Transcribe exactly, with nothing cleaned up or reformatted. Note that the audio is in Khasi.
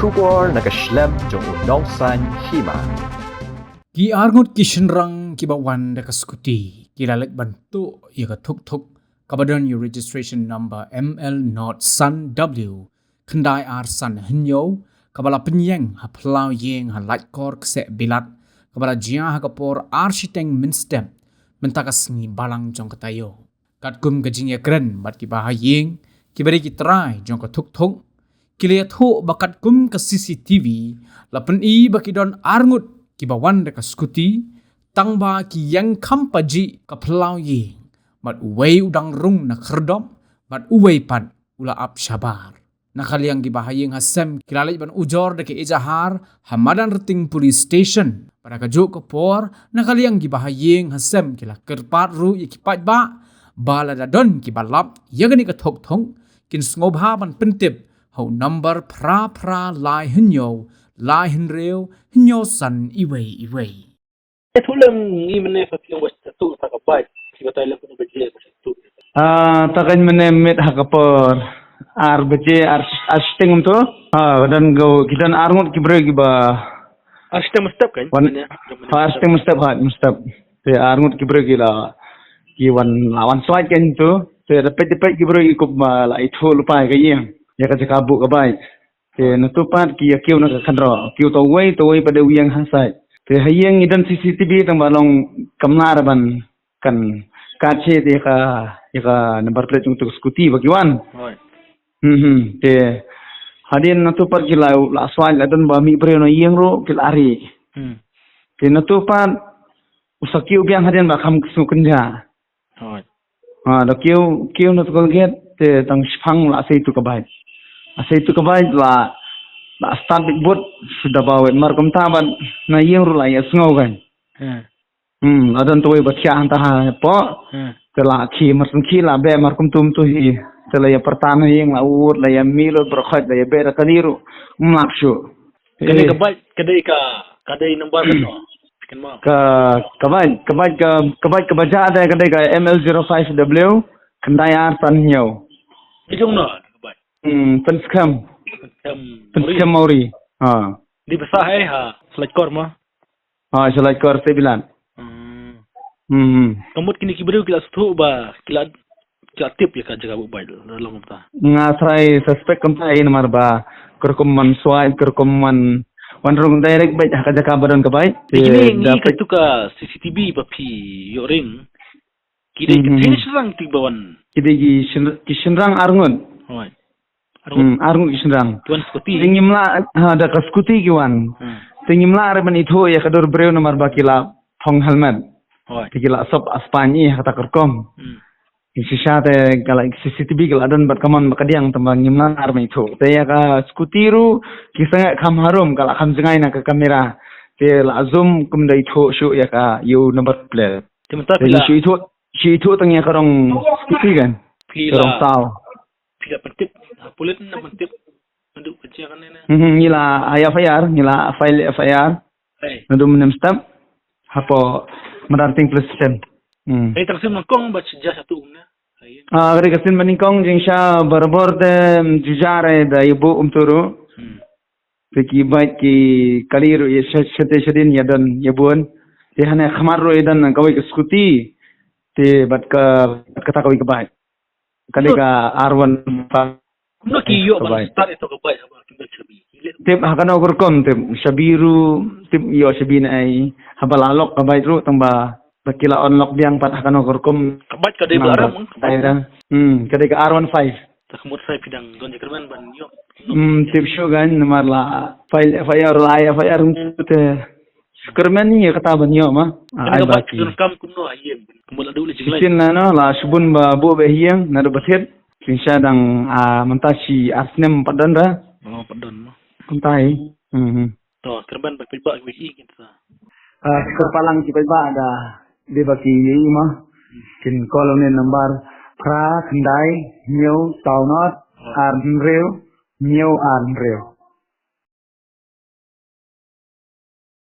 Khubor na ka shlem jong u nongsan hima. Ki arngut ki shynrang kiba wan da ka skuti ki la leit ban tuh ïa ka thuk thuk kaba don ïa u registration number M L not san W khyndai ar san hynñiew, kaba la pynïeng ha phyllaw ïing ha Laitkor Kseh Bilat, kaba la jia ha ka por ar shiteng mynstep mynta ka sngi balang jong ka taïew. Katkum ka jingïakren bad kiba ha ïing kiba dei ki trai jong ka thuk thuk, ki la ïathuh ba katkum ka C C T V la pyni ba ki don arngut kiba wan da ka skuti, tang ba ki ïeng kham pajih ka phyllaw ïing, bad uwei u dang rung na khyrdop, bad uwei pat u la ap shabar. Na ka liang kiba ha ïing ha sem ki la leit ban ujor da ka ejahar ha Madanrting Police Station. Bad ha kajuh ka por, na ka liang kiba ha ïing ha sem ki la kyrpad ruh ïa ki paidbah ba lada don kiba lap ïa kane ka thuk thuk, kin sngewbha ban pyntip ha u number phra phra lai hynñiew lai hynriew hynñiew san iwei iwei. Te tu lem ngi mene ka tiang ba satu ta ka bai. Ki batai lem kena baje ba satu. Ah, ta kan mene met ha ka por ar baje, ar, ar shiteng tu. Ah, dan go ki dan arngut ki breu kiba. Ar shiteng mynstep kan? Wan, mene, ha, ar shiteng mynstep, ha, mynstep. Te arngut ki breu ki la, ki wan, la wan swait kan tu. Te dapet dapet ki breu ki kup ba la ithuh lypa ka ïing. Ïa ka jaka buh ka bai. Te natu pat ki ïa kiew na ka khandro. Kiew tawei, tawei pat da u ïeng ha sait. Te ha ïing ngi don C C T V tang ba long kam lah ra ban kan kat shi te ka, ïa ka number plate jong tu skuti ba ki wan. Hoi. Hmm, hmm. Te hadien natu pat ki la, la swait la don ba mih briew na ïing ruh ki la ari. Hmm. Te natu pat u sa kiew biang hadien ba kham sngew kynja. Hoi. Ha, da kiew, kiew na tu ka gate, te tang shipang la sei tu ka bai. La sei tu ka bai la, la start big boot, suda ba wet mar kumta ban, na ïing ruh la ïa sngew kan. Hmm. Hmm, la don tu wei ba thiah hangta ha po. Hmm. Te la khi mar kum khi la be mar kum tum tu hi. Te la ïa pyrta na ïing la ut, la ïa mih lut baroh khoit, la ïa be da kali ruh. Um lap shuh. Ka dei ka bai, ka dei ka, ka dei number ka no. Kan mo. Ka, ka bai, ka bai, ka, ka bai, ka bai ja dei, ka dei ka M L zero five W, khyndai ar san hynñiew. Ka jong no, ka bai. Hmm, Pynskhem. Pynskhem. Pynskhem Mawri. Ha. Di basa hai ha, Laitkor mo. Ha, sha Laitkor Kseh Bilat. Hmm. Hmm. Ka mut kine ki briew ki la sngewthuh ba, ki la, ki la tip ïa ka jaka buh bai, la long kumta. Nga trai suspect kumta ïa namar ba, ka rukom wan swait, ka rukom wan, wan rung direct beit ha ka jaka ba don ka bai. Te kine ngi da ka peit tu ka C C T V ba phi ïoh ring. Ki dei ki, hmm, hmm, shynrang ti ba wan. Ki dei ki shyn-, ki shynrang arngut. Hoi. Arngut. Hmm, arngut ki shynrang. Tuan skuti. Te ngim lah, ha, da ka skuti ki wan. Hmm. Te ngim lah re ban ithuh ïa ka dur briew namar ba ki la phong helmet. Hoi. Te ki la sop aspani ha kata ka rukom. Hmm. Ki shisha te ka la C C T V ka la don bad ka mon ba ka diang tang ba ngim lah re ban ithuh. Te ïa ka skuti ruh ki sangeh kham harum ka la kham jngai na ka kamera. Te la zoom kum da ithuh shuh ïa ka ïa u number plate. Te mynta phi la shu ithuh, shu ithuh tang ïa ka rong skuti kan. Phi la, ka rong saw. Phi la pyntip ha pulit ne pyntip? Naduh ka jia kane ne. Hmm, ngi la ai F I R, ngi la file F I R. Hei. Naduh mynne mynstep hapoh Madanrting Police Station. Hmm. Hei, tang sim nyngkong ba jia shatu ne. Hei. Ah, ka dei ka sien ba nyngkong, jingshisha barabor te, mm, jujare da ïa buh um turu. Hmm. Te ki bike ki kali ruh ïa sha-, shate shadien ïa don ïa bun. Te hane khmat ruh ïa don kawei ka scooty. Te bad ka, bad kata kawei ka bike. Ka dei ka R one five. Kumno ki ïoh ban start ïa ka bike haba kim don shabi? Tip ha kano ka rukom, tip shabi ruh, tip ïoh shabi ne ei. Haba la lock ka bike ruh tang ba, ba ki la unlock biang pat ha kano ka rukom. Ka bike ka dei ba ram, ka bike. Hmm, ka dei ka R one five. Te ka mut sa phi dang don jingkyrmen ban ïoh. Hmm, tip shuh kan, namar la file F I R, la ai F I R te. Jingkyrmen ïa kata ban ïoh ma. Ai ba ki. Kam kumno ha ïing. Ka mut la dei u leh jingleh. Shisien la no, la shibun ba buh beit ha ïing, naduh ba thied. Jingshisha dang, ah, mynta shi ar snem pat don ra. Oh, pat don ma. Kumta hi. Hmm, hmm. To, kyrmen ba paidbah ki ïohi kita. Ah, kyrpad lang ki paidbah da dei ba ki ïohi ma. Kin call ne number phra khyndai hynñiew saw nod ar hynriew hynñiew ar hynriew.